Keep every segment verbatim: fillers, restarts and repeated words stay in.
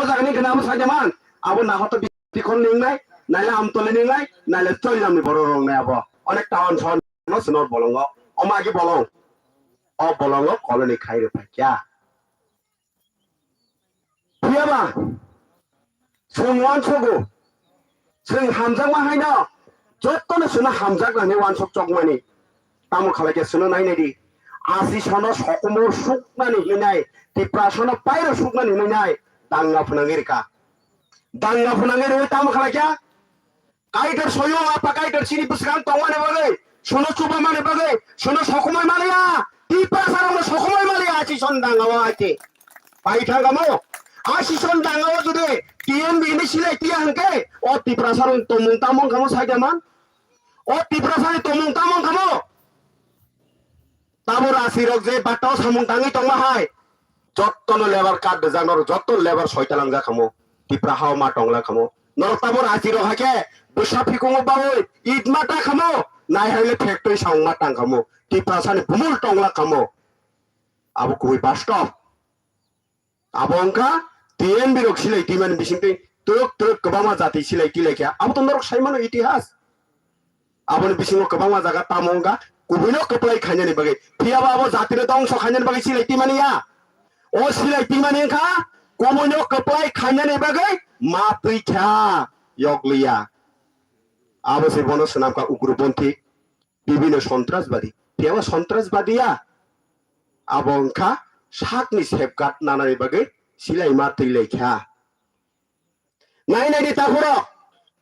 Sakni gana abo sajaman, abo nahoto bikhon ningnai, naila amtoli ningnai, naila choilamni borok rongnai abo. Onek town son no sinor bolongo. Oma agi bolong. O bolongo koloni khairi phakya. Phiyaba, chwng uansugo, chwng hamjakma haino, jotono chwngno hamjaknani uansuk chokmani. Tamo khalai khe chwngno nainai di. Asi sono sokumo suknani hinai, Tiprasano pairo suknani hinai, danga phwnangwi rwkha. Danga phwnangwi rwwi tamo khalai khe? Kaitor soyo apa kaitor chini bwswkang tongmani bagwi, sono chubamani bagwi, sono sokomoi maliya, Tiprasarokno sokomoi maliya, asison dangao aite. Paithangamo, asison dangao jodi T N B ni silai tiya hwnkhe, o Tiprasarok tomung tamung kamo saidaman, o Tiprasani tomung tamung kamo. Tamo rasirok je batao samung tangwi tongma hai, jottono lebar kat rijak norok, jotto lebar soitalangjak kamo, Tipra hao ma tongla kamo. Norok tamo rasirok hakhe bwsa phikungo bawi it ma ta kamo, nai haile factory samung ma tang kamo, Tiprasani bumul tongla kamo. Abo kubui bastob. Abo wngkha T N B rok silai twimani bisingtwi twrwk twrwk kwbangma jati silai twi laikha. Abo to norok sai mano itihas. Aboni bisingo kwbangma jaga tamo wngkha kubuino kwplai khainani bagwi. Phiyaba abo jatino dongso khainani bagwi silai twimani ya. O silai twimani wngkha kubuino kwplai khainani bagwi ma twi kha yokliya. Abo se bono swnamkha ugroponthi, bibino sontrasbadi. Phiyaba sontrasbadi ya. Abo wngkha sakni safeguard nanani bagwi silai ma twi laikha. Nai nai di takhurok,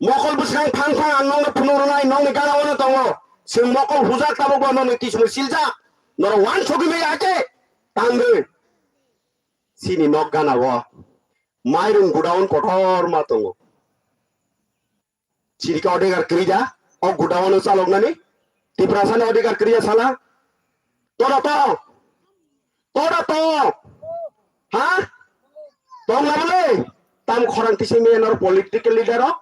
mokol bwswkang phang phang ang nokno phunuk rwnai, nokni gana ono tongo. Chwng mokol hujak tabuk bo nokni tismui siljak. Norok uansugwi maya khe tangwi. Chini nok gana o mairung godown kotor ma tongo. Chini khe odhikar kwrwi da, o godown o chaloknani. Tiprasani odhikar kwrwi ya sala. Toda to. Toda to. Ha? Tong na bole? Tam khorang tisi me nor political leader o.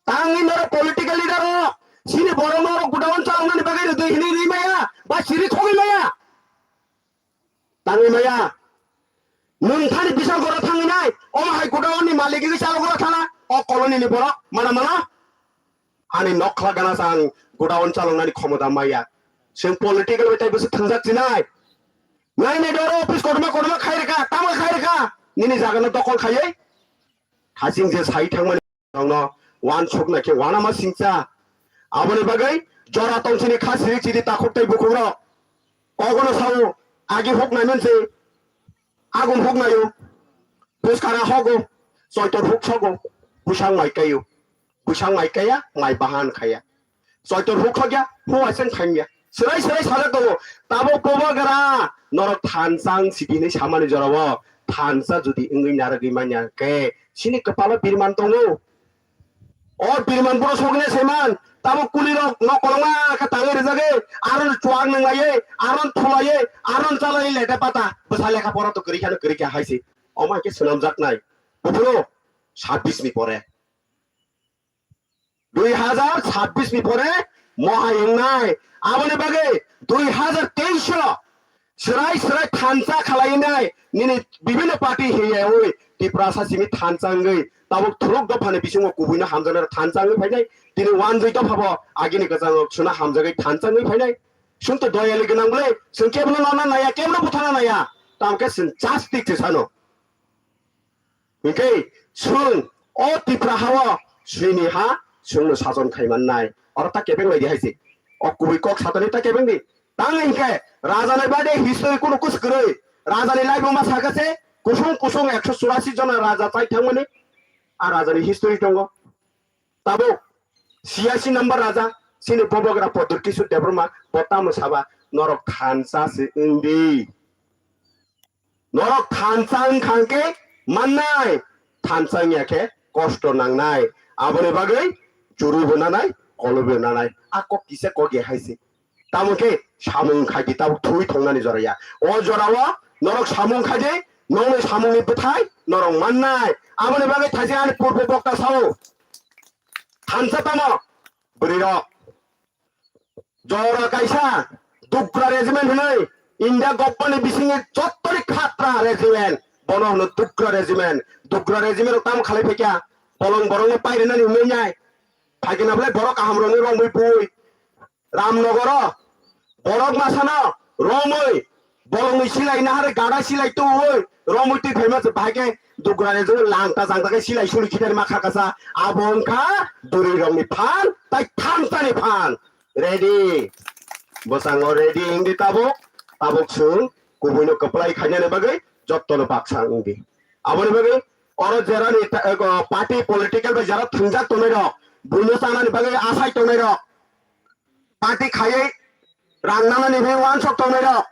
Tang in nor political leader o. Sini borok nor godown chaloknani bagwi rwdwi hini ri maya. Ba siri thogwi maya. Tangwi maya. Nwng thani bisal goro thangwi nai. Omo hai godown ni malik wngwi chalok goro thana. O colony ni borok. Mana mana. Ani nokla gana sa ang godown chaloknani khomota maya. Chwng political bai tei bwswk thwngjak chinai. Nai nai doro office kotorma kotorma khai rwkha, tamo khai rwkha. Nini jaga no dokol khaiwi. Hasing je sai thangmani no wan suk nai khe wana ma singcha. Aboni bagwi jora tong chini kha siri chiri takhuk tei bukhuk rok. Kogono sao agi huk nai manse. Agum huk nayo. Puskara hogo. Soitor huk sogo. Busang mai kayo. Busang mai kaya, mai bahan khaya. Soitor huk khogya, hua sen khanya. Serai serai sajak tongo. Tabuk bobo gara. Norok thansa wng sidi hinwi samani jorao. Thansa jodi wngwi narwgwi manya khe, sini kwpalo birman tongo. O birman boro sogwina seman. Tabuk kulirok nok kolokma khe tangwi rijagwi. Aron chuak nanglaye, aron thulaye, aron chalaye lete pata. Bwsa lekha pora to kwrwi khano kwrwi kha hai se. Omo hai khe swnamjaknai. Buphuru sabbish ni pore. Dui hazar sabbish ni pore mohai wngnai. Aboni bagwi dui hazar teis o swrai swrai thansa khalai wngnai. Nini bibhinno party hiyaui Tiprasa simi thansa wngwi tabuk thuruk dophani bisingo kubuino hamjaknai thansa wngwi phainai. Tini wanjwi dophabo agini kwchango chwngno hamjagwi thansa wngwi phainai. Chwng to doyali gwnang bwle, chwng kebono nana naya, kebono buthana naya. Tamo khe chwng justice se sano. Hinkhe chwng o Tipra hao chwngni ha chwngno sason khai mannai. Oro ta kebeng lai di hai se. O kubui kok satani ta kebeng di. Tang hinkhe rajani bade history kunu kus kwrwi. Rajani laibuma sakha se kusung kusung ekso churasi jona raja chai thangmani. A rajani history tongo. Tabuk siyasi number raja chini bobogra Pradyot Kishore Debbarma bo tamo saba norok thansa se wngdi. Norok thansa wngkha hwnkhe mannai, thansa wngya khe kosto nangnai. Aboni bagwi churwi bo nanai, koloi bo nanai. A kok kisa kok ya hai se. Tamo khe samung khai di tabuk thui thongnani jora ya. O jorao norok samung khai di, nongni samungni bwthai norok mannai. Aboni bagwi thaise ani purbo bokta sao. Thansa tamo bwrwi rok. Jora kaisa Dukra regiment hinwi India government ni bisingo jottoni khatra regiment, Bono hwno Dukra regiment. Dukra regiment rok tamo khalai phaikha? Bolong borok no pairinani hwnwi nai. Phaikhe na belai borok kaham rokni romwi pui. Ramnogoro borok masano romwi bolongni silai nahare gada silai tuwi romwi twi phaima se bahai khe Dukra regiment langta jangta khe silai suri khitani ma kha kasa. Abo wngkha bwrwi rokni phan tai thansa ni phan. Ready. Bwskango ready wngdi tabuk. Tabuk chwng kubuino kwplai khainani bagwi jottono baksa wngdi. Aboni bagwi oro jerani ta-, ego, party political bai jara thwngjak tongnai rok, buino chanani bagwi asai tongnai rok, party khaiwi rang nanani bagwi wansok tongnai rok,